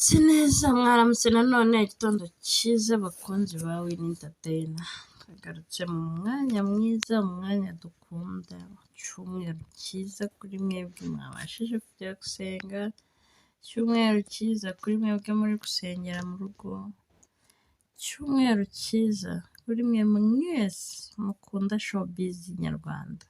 Mwaramutse neza, mwaramutse nanone igitondo cyiza bakunzi ba Win Entertainer. Twagarutse mu mwanya mwiza, umwanya dukunda, icyumweru cyiza kuri mwebwe mwabashije kujya gusenga, icyumweru cyiza kuri mwebwe muri gusengera mu rugo, icyumweru cyiza kuri mwe mwese mukunda showbiz nyarwanda.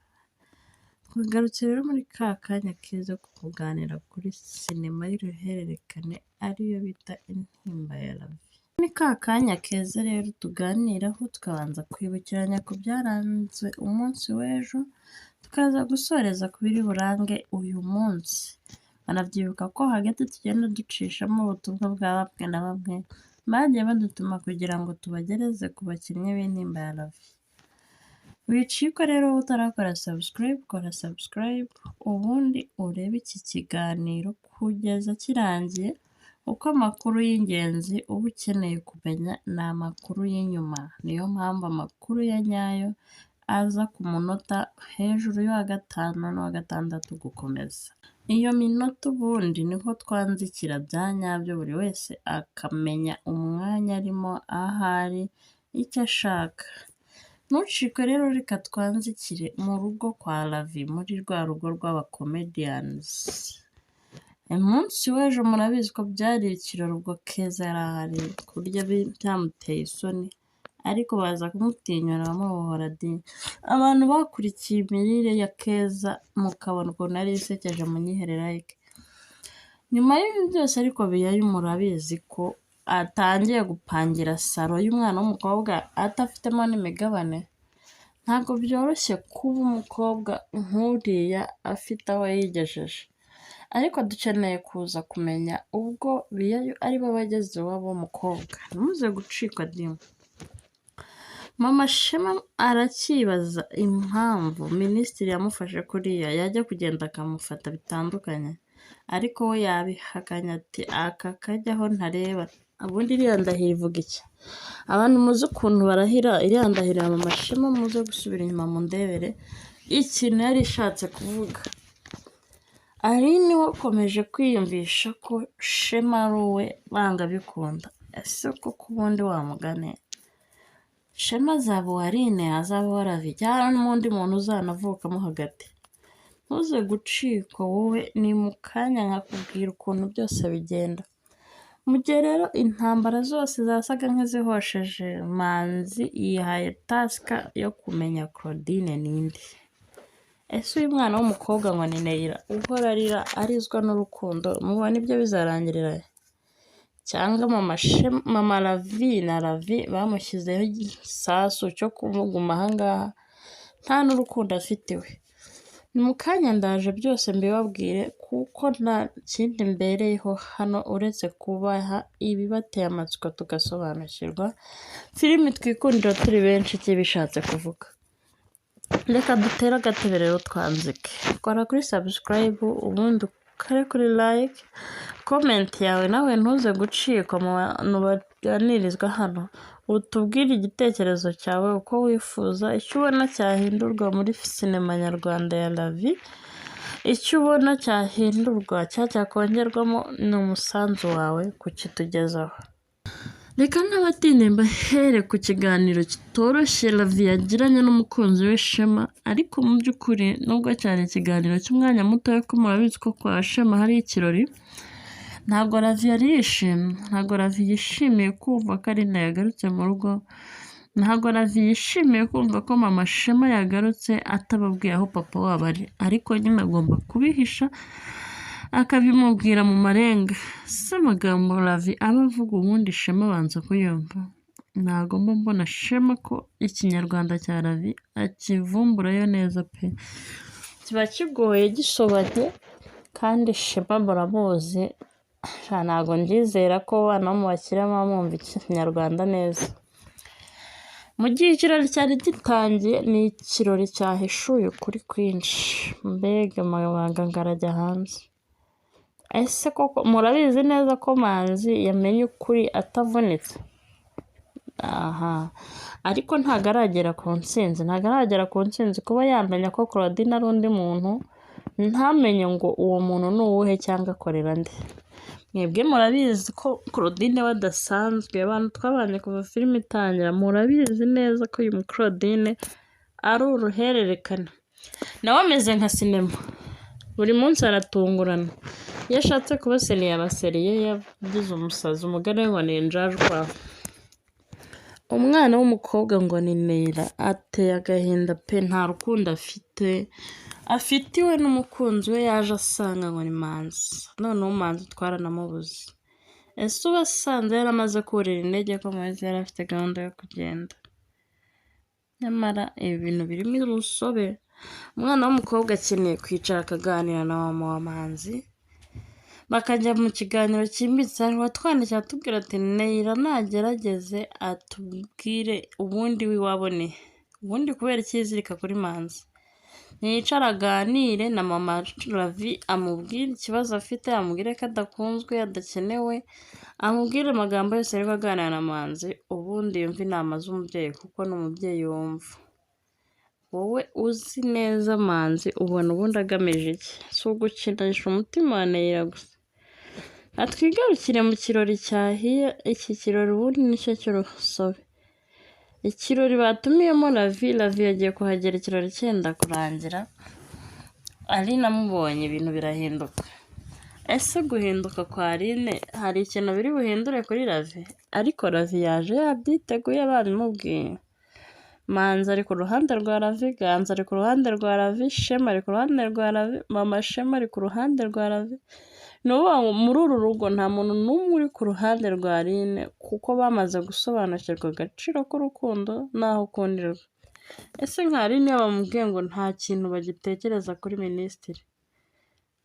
Twagarutse rero muri ka kanya keza ko kuganira kuri sinema y'uruhererekane ariyo bita Intimba ya Ravi. Ni ka kanya keza rero tuganiraho tukabanza kwibukiranya ku byaranze umunsi w'ejo, tukaza gusoreza ku biri burange uyu munsi. Banabyibuka ko hagati tugenda ducishamo ubutumwa bwa bamwe na bamwe bagiye badutuma kugira ngo tubagereze ku bakinnyi b'Intimba ya Ravi. Wicikwa rero wowe utarakora subscribe, kora subscribe ubundi urebe iki kiganiro kugeza kirangiye, kuko amakuru y'ingenzi uba ukeneye kumenya ni amakuru y'inyuma. Niyo mpamvu amakuru ya nyayo aza ku munota hejuru y'uwa gatanu n'uwa gatandatu gukomeza. Iyo minota ubundi niho twanzikira bya nyabyo buri wese akamenya umwanya arimo, aho ari, icyo ashaka. Ntucikwe rero reka twanzikire mu rugo kwa Ravi, muri rwa rugo rw'abakomediyanzi. Umunsi w'ejo murabizi ko byari ikirori ubwo Keza yari ahari, ku buryo byamuteye isoni, ariko baza kumutinyura bamubohora di. Abantu bakurikiye imirire ya Keza mukabona ukuntu yari isekeje munyihere like. Nyuma y'ibi byose ariko Biyayu murabizi ko atangiye gupangira salo y'umwana w'umukobwa adafitemo n'imigabane. Ntabwo byoroshye kuba umukobwa nk'uriya afite aho yigejeje. Ariko dukeneye kuza kumenya ubwo Biyayu ari bo bageze iwabo w'umukobwa. Ntimuze gucikwa di. Mama Shema aracyibaza impamvu minisitiri yamufashe kuriya, yajya kugenda akamufata bitandukanye. Ariko we yabihakanye ati aka kajyaho ntareba. Ubundi iriya ndahiro ivuga iki? Abantu muzi ukuntu barahira iriya ndahiro ya Mama Shema, muze gusubira inyuma mundebere ikintu yari ishatse kuvuga. Aline we akomeje kwiyumvisha ko Shema ari uwe banga bikunda. Ese koko ubundi wa mugani Shema azaba uwa Aline, azaba uwa Ravi cyangwa n'undi muntu uzanavukamo hagati? Ntuze gucikwa wowe, ni mu kanya nkakubwira ukuntu byose bigenda. Mu gihe rero intambara zose zasaga nk'izihosheje, Manzi yihaye task yo kumenya Claudine ninde. Ese uyu mwana w'umukobwa ngo ni Neira uhora arira arizwa n'urukundo, mubona ibyo bizarangirira he? Cyangwa mama Shema, mama Ravi na Ravi bamushyizeho igisasu cyo kumuguma aha ngaha nta n'urukundo afite we. Ni mu kanya ndaje byose mbibabwire kuko nta kindi mbereyeho hano uretse kubaha ibibateye amatsiko tugasobanukirwa filimi twikundira turi benshi icyo bishatse kuvuga. Reka dutere agatebe rero twanzike. Kora kuri subscribe ubundi ukore kuri like, comment yawe nawe ntuze gucikwa mu bantu baganirizwa hano, utubwire igitekerezo cyawe uko wifuza, icyo ubona cyahindurwa muri sinema nyarwanda ya Ravi, icyo ubona cyahindurwa cyangwa cyakongerwamo ni umusanzu wawe kukitugezaho. Reka ntabatinde mbahere ku kiganiro kitoroshye Ravi yagiranye n'umukunzi we Shema, ariko mu by'ukuri nubwo cyari ikiganiro cy'umwanya muto ko murabizi ko kwa Shema hari ikirori, ntabwo Ravi yari yishimye, ntabwo Ravi yishimiye kumva ko Aline yagarutse mu rugo, ntabwo Ravi yishimiye kumva ko mama Shema yagarutse atababwiye aho papa wabo ari, ariko nyine agomba kubihisha akabimubwira mu marenga. Si amagambo Ravi aba avuga ubundi Shema abanza kuyumva? Ntabwo mba mbona Shema ko ikinyarwanda cya Ravi akivumburayo neza pe! Kiba kigoye gisobanye kandi Shema muramuzi, ntabwo mbyizera ko abana bo mu bakire muba mwumva ikinyarwanda neza. Mu gihe ikirori cyari gitangiye, ni ikirori cyahishuye ukuri kwinshi, mbega amabanga ngo arajya hanze. Ese koko murabizi neza ko Manzi yamenye ukuri atavunitse? Aha, ariko ntabwo aragera ku ntsinzi, ntabwo aragera ku ntsinzi kuba yamenya ko Claudine ari undi muntu, ntamenye ngo uwo muntu ni uwuhe cyangwa akorera nde. Mwebwe murabizi ko Claudine we adasanzwe, abantu twabanye kuva filime itangira murabizi neza ko uyu Claudine ari uruhererekane. Nawe ameze nka sinema, buri munsi aratungurana. Iyo ashatse kuba seriye aba seriye, yagize umusazi, umugani we ngo ni injajwa. Umwana w'umukobwa ngo ni Neyira ateye agahinda pe, nta rukundo afite, afitiwe n'umukunzi we yaje asanga ngo ni Manzi, noneho Manzi twaranamubuze. Ese ubu asanze yaramaze kurira indege ko Manzi yari afite gahunda yo kugenda? Nyamara ibi bintu birimo urusobe. Umwana w'umukobwa akeneye kwicara akaganira na mama wa Manzi, bakajya mu kiganiro cyimbitse. Hari uwatwandikiye atubwira ati Neyira nagerageze atubwire ubundi w'iwabo ni he, ubundi kubera iki yizirika kuri Manzi. Ntiyicare aganire na mama Ravi, amubwire ikibazo afite, amubwire ko adakunzwe, adakenewe, amubwire amagambo yose ariko aganira na Manzi, ubundi yumve inama z'umubyeyi kuko ni umubyeyi wumva. Wowe uzi neza Manzi ubona ubundi agamije iki? Si ugukinisha umutima wa Neyira gusa. Twigarukire mu kirori cyahiye, iki kirori ubundi nicyo cy'urusobe. Ikirori batumiyemo Ravi, Ravi yagiye kuhagera ikirori cyenda kurangira, Aline amubonye ibintu birahinduka. Ese guhinduka kwa Aline hari ikintu biri buhindure kuri Ravi? Ariko Ravi yaje yabyiteguye babimubwiye. Manzi ari ku ruhande rwa Ravi, Ganza ari ku ruhande rwa Ravi, Shema ari ku ruhande rwa Ravi, Mama Shema ari ku ruhande rwa Ravi. Ni ukuvuga ngo muri uru rugo nta muntu n'umwe uri ku ruhande rwa Aline kuko bamaze gusobanukirwa agaciro k'urukundo n'aho ukundirwa. Ese nka Aline iyo bamubwiye ngo nta kintu bagitekereza kuri minisitiri,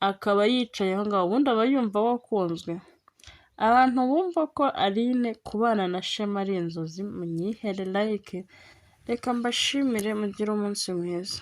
akaba yicaye aho ngaho, ubundi aba yumva wakunzwe? Abantu bumva ko Aline kubana na Shema ari inzozi munyihere like, reka mbashimire mugire umunsi mwiza.